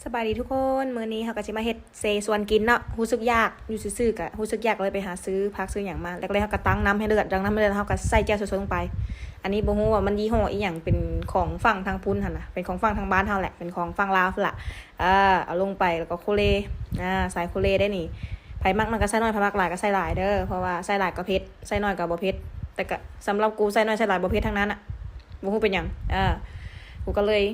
ສະບາຍດີທຸກຄົນ ມື້ນີ້ເຮົາກໍຊິມາເຮັດເຊຊວນກິນເນາະ. ຮູ້ສຶກຢາກຢູ່ຊື່ໆ ກໍຮູ້ສຶກຢາກ ກໍເລີຍໄປຫາຊື້ຜັກຊື້ຫຍັງມາ. ແລກໆ ເຮົາກໍຕັ້ງນ້ຳໃຫ້ເດືອດ, ຕັ້ງນ້ຳໃຫ້ເດືອດ ເຮົາກໍໃສ່ແຈ່ວຊົງໆ ໄປ. ອັນນີ້ບໍ່ຮູ້ວ່າມັນຍີ່ຫໍ້ອີ່ຫຍັງ, ເປັນຂອງຝັ່ງທາງພຸ້ນຫັ້ນນະ, ເປັນຂອງຝັ່ງທາງບ້ານເຮົາແຫຼະ, ເປັນຂອງຝັ່ງລາວພຸ້ນລະ. ເອີ ເອົາລົງໄປ ແລ້ວກໍໂຄເລ. ອາ ໃສ່ໂຄເລໄດ້ນີ້, ໃຜມັກໜ້ອຍກໍໃສ່ໜ້ອຍ, ໃຜມັກຫຼາຍກໍໃສ່ຫຼາຍເດີ້, ເພາະວ່າໃສ່ຫຼາຍກໍເຜັດ, ໃສ່ໜ້ອຍກໍບໍ່ເຜັດ. ແຕ່ກໍສຳລັບກູໃສ່ໜ້ອຍໃສ່ຫຼາຍບໍ່ເຜັດທັງນັ້ນນະ, ບໍ່ຮູ້ເປັນຫຍັງ. ເອີ ກູກໍເລີຍ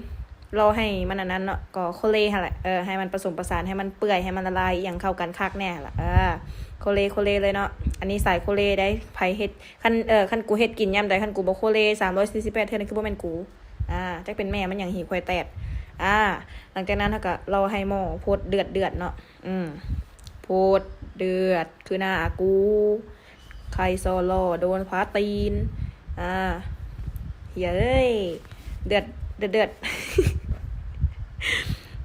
ລໍໃຫ້ມັນອັນນັ້ນເນາະ, ກໍໂຄເລຫັ້ນແຫຼະ. ເອີ ໃຫ້ມັນປະສົມປະສານ, ໃຫ້ມັນເປື່ອຍ, ໃຫ້ມັນລະລາຍອີ່ຫຍັງເຂົ້າກັນຄັກແນ່ແຫຼະ. ເອີ ໂຄເລ ໂຄເລເລີຍເນາະ. ອັນນີ້ສາຍໂຄເລໄດ໋. ໃຜເຮັດ ຄັນ ເອີ ຄັນກູເຮັດກິນຍາມໃດ, ຄັນກູບໍ່ໂຄເລ ສາມຮ້ອຍສີ່ສິບແປດເທື່ອນີ້ ຄືບໍ່ແມ່ນກູ. ອາ ຈັກເປັນແມ່ມັນຫຍັງ ຫີຄວາຍແຕດ. ອາ ຫຼັງຈາກນັ້ນເຮົາກໍລໍໃຫ້ໝໍ້ຟົດເດືອດໆ ເນາະ. ອືມ ຟົດເດືອດຄືໜ້າກູ ໄຂ່ສໍ່ລໍ ໂດນພາຕີນ. ອາ ເຮີ້ຍ ເດືອດ ເດືອດ ເດືອດ.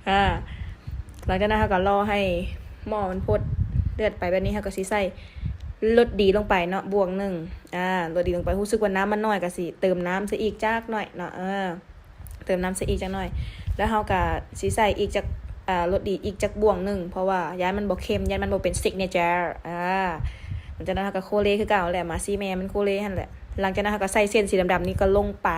ອາ ຫຼັງຈາກນັ້ນເຮົາກໍລໍໃຫ້ໝໍ້ມັນຟົດເດືອດໄປແບບນີ້, ເຮົາກໍຊິໃສ່ລົດດີລົງໄປເນາະ ບ່ວງໜຶ່ງ. ອາ ລົດດີລົງໄປ, ຮູ້ສຶກວ່ານ້ຳມັນໜ້ອຍ ກໍຊິເຕີມນ້ຳໃສ່ອີກຈັກໜ້ອຍເນາະ. ເອີ ເຕີມນ້ຳໃສ່ອີກຈັກໜ້ອຍ, ແລ້ວເຮົາກໍຊິໃສ່ອີກຈັກ ອາ ລົດດີອີກຈັກບ່ວງໜຶ່ງ, ເພາະວ່າຢ້ານມັນບໍ່ເຄັມ, ຢ້ານມັນບໍ່ເປັນ signature. ອາ ຫຼັງຈາກນັ້ນເຮົາກໍໂຄເລຄືເກົ່າແຫຼະ, ມາຊີແມ່ມັນໂຄເລຫັ້ນແຫຼະ. ຫຼັງຈາກນັ້ນເຮົາກໍໃສ່ເສັ້ນສີດຳໆນີ້ກໍລົງໄປ,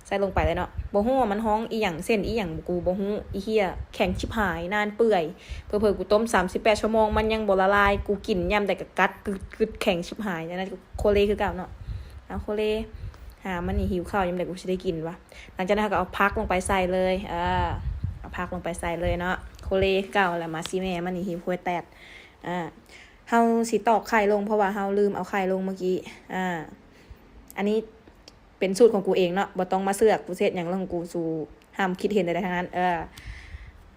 ໃສ່ລົງໄປເລີຍເນາະ. ບໍ່ຮູ້ວ່າມັນຮ້ອງອີ່ຫຍັງ, ເສັ້ນອີ່ຫຍັງ ກູບໍ່ຮູ້. ອີເຫ້ຍ ແຂງຊິບຫາຍ, ນານເປື່ອຍ, ເຜີໆ ກູຕົ້ມສາມສິບແປດຊົ່ວໂມງ ມັນຍັງບໍ່ລະລາຍ. ກູກິນຍາມໃດກໍກັດ ກຶດໆ ແຂງຊິບຫາຍ. ອັນນັ້ນ ໂຄເລຄືເກົ່າເນາະ. ເອົາ ໂຄເລ ຫາມັນນີ້ ຫິວເຂົ້າ ຍາມໃດກູຊິໄດ້ກິນວະ. ຫຼັງຈາກນັ້ນເຮົາກໍເອົາຜັກລົງໄປໃສ່ເລີຍ. ເອີ ເອົາຜັກລົງໄປໃສ່ເລີຍເນາະ, ໂຄເລຄືເກົ່າ. ແລ້ວມາຊີແມ່ມັນນີ້ ຫິວໂພຍແຕດ. ເອີ ເຮົາຊິຕອກໄຂ່ລົງ ເພາະວ່າເຮົາລືມເອົາໄຂ່ລົງເມື່ອກີ້. ອາ ອັນນີ້ເປັນສູດຂອງກູເອງເນາະ, ບໍ່ຕ້ອງມາເຊື່ອກູເຮັດຫຍັງເລື່ອງຂອງກູ, ສູຫ້າມຄິດເຫັນໃດໆທັງນັ້ນ. ເອີ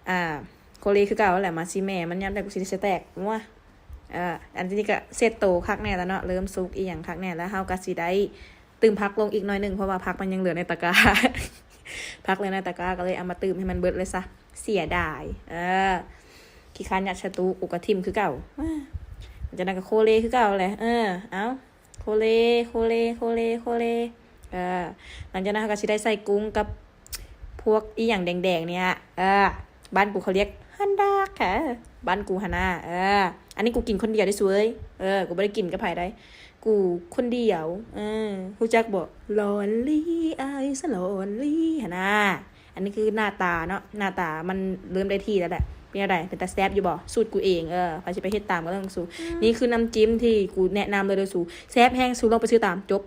ອາ ໂຄເລຄືເກົ່າແຫຼະ, ມາຊີແມ່ມັນ ຍາມໃດກູຊິໄດ້ສະແຕັກ. ເອີ ອັນນີ້ກໍເຊັດໂຕຄັກແນ່ແລ້ວເນາະ, ເລີ່ມສຸກອີ່ຫຍັງຄັກແນ່ແລ້ວ. ເຮົາກໍຊິໄດ້ຕື່ມຜັກລົງອີກໜ້ອຍໜຶ່ງ ເພາະວ່າຜັກມັນຍັງເຫຼືອໃນຕະກະ ຜັກເຫຼືອໃນຕະກະ ກໍເລີຍເອົາມາຕື່ມໃຫ້ມັນເບິດເລີຍຊະ, ເສຍດາຍ. ເອີ ຂີ້ຄ້ານຍັດໃສ່ຕູ້ ກູກໍຖິ້ມຄືເກົ່າ. ອາ ຈາກນັ້ນກໍໂຄເລຄືເກົ່າແຫຼະ. ເອີ ເອົາ ໂຄເລ ໂຄເລ ໂຄເລ ໂຄເລ. ເອີ ຫຼັງຈາກນັ້ນເຮົາກໍຊິໄດ້ໃສ່ກຸ້ງກັບພວກອີ່ຫຍັງແດງໆນີ້. ເອີ ບ້ານກູເຂົາລຽກ ຮັນດາກ ຄ່ະ ບ້ານກູຫັ້ນນະ. ເອີ ອັນນີ້ກູກິນຄົນດຽວເດ້ສູເອີຍ. ເອີ ກູບໍ່ໄດ້ກິນກັບໃຜໃດ, ກູຄົນດຽວ. ເອີ ຮູ້ຈັກບໍ່ Lonely, I so lonely ຫັ້ນນະ. ອັນນີ້ຄືໜ້າຕາເນາະ, ໜ້າຕາມັນເລີ່ມໄດ້ທີ່ແລ້ວແຫຼະ. ເປັນແນວໃດ? ເປັນຕາແຊບຢູ່ບໍ່? ສູດກູເອງ. ເອີ ໃຜຊິໄປເຮັດຕາມກໍເລື່ອງຂອງສູ. ອືມ ນີ້ຄືນ້ຳຈິ້ມທີ່ກູແນະນຳເລີຍເດີສູ, ແຊບແຮງ, ສູລອງໄປຊື້ຕາມ. ຈົບ.